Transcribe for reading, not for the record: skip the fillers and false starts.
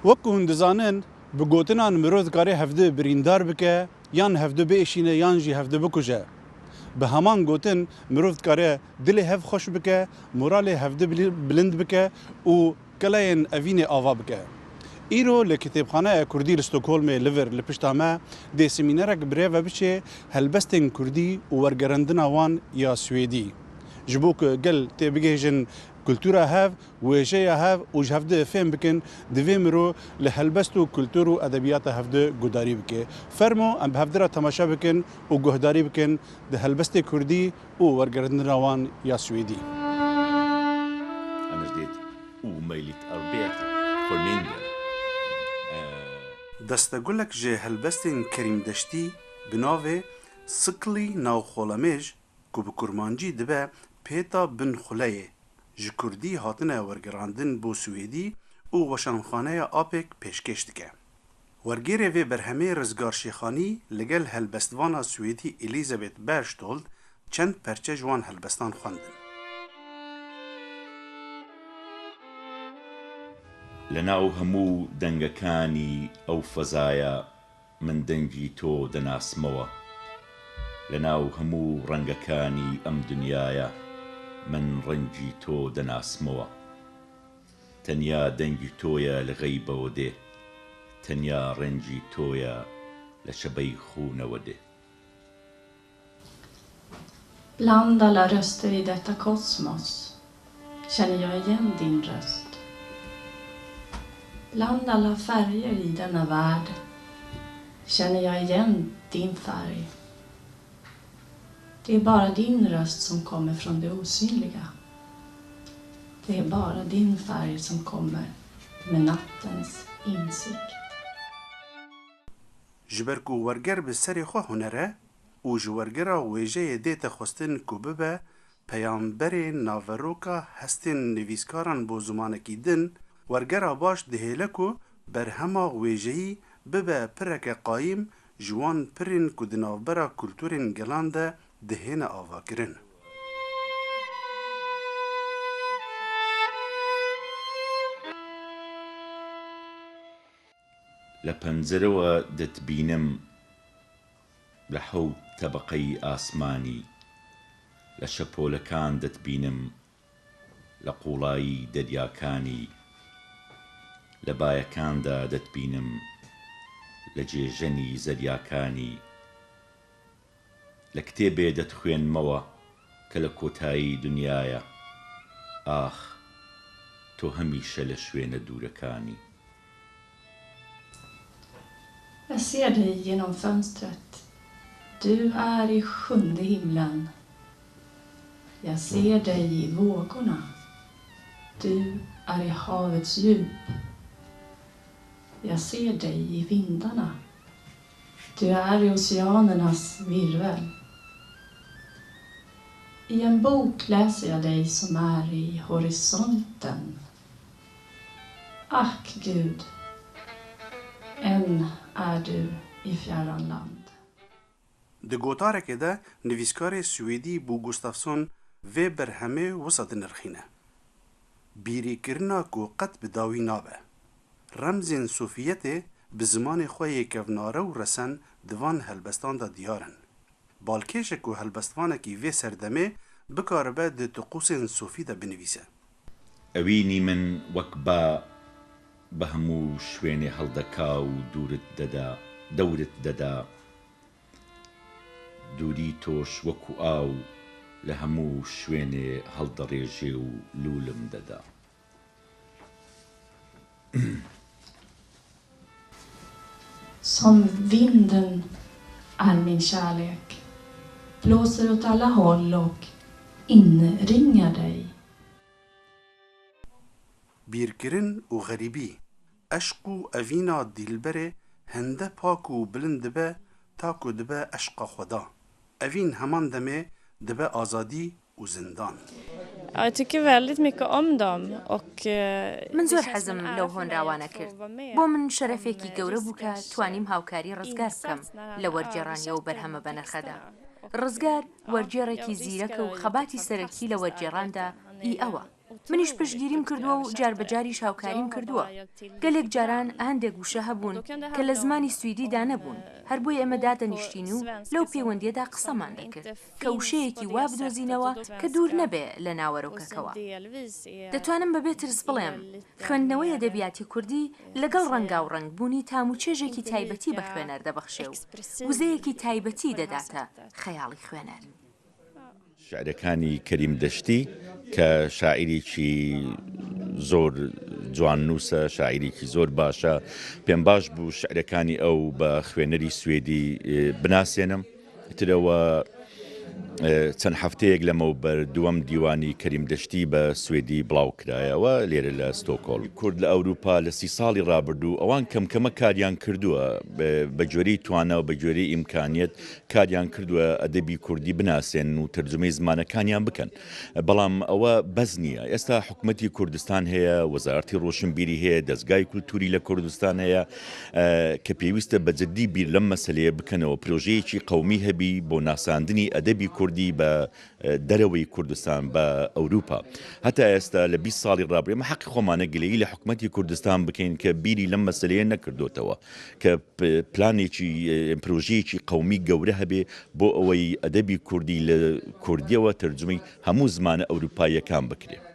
Wek ku hûn dizanin bi gotinan mirov dikare hevdu birîndar bike yan hevdu biêşîne yan jî hevdu bikuje. Bi heman gotin mirov dikare dilê hev xweş bike, moralê hevdu bilind bike û keleyên evînê ava bike. Îro li Kitêbxaneya Kurdî li Stockholmê li vir li pişta me dê semînerek bi rê ve biçe helbestên kurdî û wergerandina wan ya swêdî. Ji bo ku gel tê bigihêjin kultura hev, wêjeya hev û ji hevdu fêm bikin divê miro li helbest û kultur û edebiyata hevdu guhdarî bike. Fermo em bi hevdu re temaşe bikin û guhdarî bikin di helbestê kurdî û wergerandina wan ya swêdî. Annars det är ett omöjligt arbete för min del. Destegulek ji helbestên Kerîm Deştî bi navê Siklî Nawxolemêj ku bi kurmancî dibe pêta bin xuleyê, ji kurdî hatine wergerandin bo swêdî û weşanxaneya APEC pêşkêş dike. Wergêrê vê berhemê Rizgar Şêxanî li gel helbestvana swêdî Elisabeth Berchtold çend perçe ji wan helbestan xwendin. لە ناو هەموو دەنگەکانی ئەو فەزایە من دەنگی تۆ دەناسمەوە لە ناو هەموو ڕەنگەکانی ئەم دنیایە من ڕەنگی تۆ دەناسمەوە تەنیا دەنگی تۆیە لە غەیبەوە دێ تەنیا ڕەنگی تۆیە لە شەبەی خوونەوە دێ. Bland alla röster i detta kosmos känner jag igen din röst. Bland alla färger i denna värld känner jag igen din färg. Det är bara din röst som kommer från det osynliga. Det är bara din färg som kommer med nattens insikt. Ji ber ku werger bi serê xwe huner e û ji wergera wêjeyê dê te xwestin ku bibe peyamberê naveroka hestên nivîskaran bo zimanekî din, wergera baş dihêle ku berhema wêjeyî bibe pireke qayîm ji wan pirên ku di navbera kulturên gelan de dihêne avakirin. لە پەنجەرەوە دەتبینم لە حەوت تەبەقەی ئاسمانی، لە شەپۆلەکان دەتبینم لە قووڵایی دەریاکانی، لە بایەکاندا دەتبینم لە جێژەنی زەریاکانی. لە کتێبێ دەتخوێنمەوە کە لە کۆتایی دنیایە، ئاخ تۆ هەمیشە لە شوێنە دوورەکانی. Jag ser dig genom fönstret. Du är i sjunde himlen. Jag ser dig i vågorna. Du är i havets djup. Jag ser dig i vindarna. Du är i oceanernas virvel. I en bok läser jag dig som är i horisonten. Ack, Gud, än är du i fjärran land. Di gotarekê de nivîskarê Swêdî Bo Gustafsson vê berhemê wisa dinirxîne, Bîrîkirina ku qet bi dawî nabe. Remzên sofiyetê bi zimanê xwe yê kevnare û resen di van helbestan de diyar in. Balkêş e ku helbestvanekî vê serdemê bikaribe di tiqûsên sofî de binivîse. ئەوینی من وەک با بە هەموو شوێنێ هەڵدەکا و دوورت دەدا، دەورت دەدا. دووری تۆش وەکوو ئاو لە هەموو شوێنێ هەڵدەڕێژێ و لوولم دەدا. Som vinden är min kärlek, blåser åt alla håll och inringar dig. Bîrkirin û xerîbî, eşq û evîna dîlberê hinde pak û bilind dibe ta ku dibe eşqa Xweda. Evîn heman demê dibe azadî û zindan. Ja, jag tycker väldigt mycket om dem och من det زۆر känns som حەزم en ära لەو för mig att هۆنراوانە få کرد. vara med بۆ من om شەرەفێکی گەورە بوو کە Rizgars توانیم هاوکاری ڕزگار بکەم insats när han لە وەرگێڕانی ئەو översätter de بەرهەمە här بەنرخەدا. texterna. Och ڕزگار ja, وەرگێڕێکی ja, زیرەکە Rizgar و har gjort ett خەباتی سەرەکی لە fantastiskt وەرگێڕاندا arbete. Han ئی är ju ئەوە. منیش پشتگیریم کردووە و جاربەجاریش هاوکاریم کردووە. گەلێک جاران هەندێک وشە هەبوون کە لە زمانی سویدیدا نەبوون، هەر بۆیە ئێمە دادەنیشتین و لەو پەیوەندییەدا قسەمان دەکرد کە وشەیەکی وا بدۆزینەوە کە دوور نەبێ لە ناوەرۆکەکەوە. دەتوانم بەبێ ترس بڵێم خوێندنەوەی ئەدەبیاتی کوردی لەگەڵ ڕەنگاوڕەنگ بوونی تام و چێژێکی تایبەتی بە خوێنەر دەبەخشێ و وزەیەکی تایبەتی دەداتە خەیاڵی خوێنەر. شیعرەکانی کەریم دەشتی کە شاعیرێکی زۆر جواننووسە، شاعیرێکی زۆر باشە، پێم باش بوو شیعرەکانی ئەو بە خوێنەری سوێدی بناسێنم. ئیترەوە چەند هەفتەیەک لەمەوبەر دووەم دیوانی کەریم دەشتی بە سوێدی بڵاو کرایەوە لێرە لە ستۆکۆڵم. کورد لە ئەوروپا لە سی ساڵی ڕابردوو ئەوان کەم کەمە کاریان کردووە بە گوێرەی توانا و بە گوێرەی ئیمکانیەت کاریان کردووە ئەدەبی کوردی بناسێنن و تەرجومەی زمانەکانیان بکەن بەڵام ئەوە بەس نییە ئێستا حکومەتی کوردستان هەیە وەزارەتی ڕۆشنبیری هەیە دەزگای کولتوری لە کوردستان هەیە کە پێویستە بە جدی بیر لەم مەسەلەیە بکەنەوە پرۆژەیەکی قەومی هەبی بۆ ناساندنی ئەدەبی کوردی بە دەرەوەی کوردستان بە ئەوروپا هەتا ئێستا لە 20 ساڵی ڕابردوو ئێمە حەقی خۆمانە گلەیی لە حکومەتی کوردستان بکەین کە بیری لەم مەسەلەیە نەکردۆتەوە کە پلانێکی پرۆژەیەکی قەومی گەورە هەبێ بۆ ئەوەی ئەدەبی کوردی لە کوردیەوە تەرجومەی هەموو زمانە ئەوروپاییەکان بکرێ.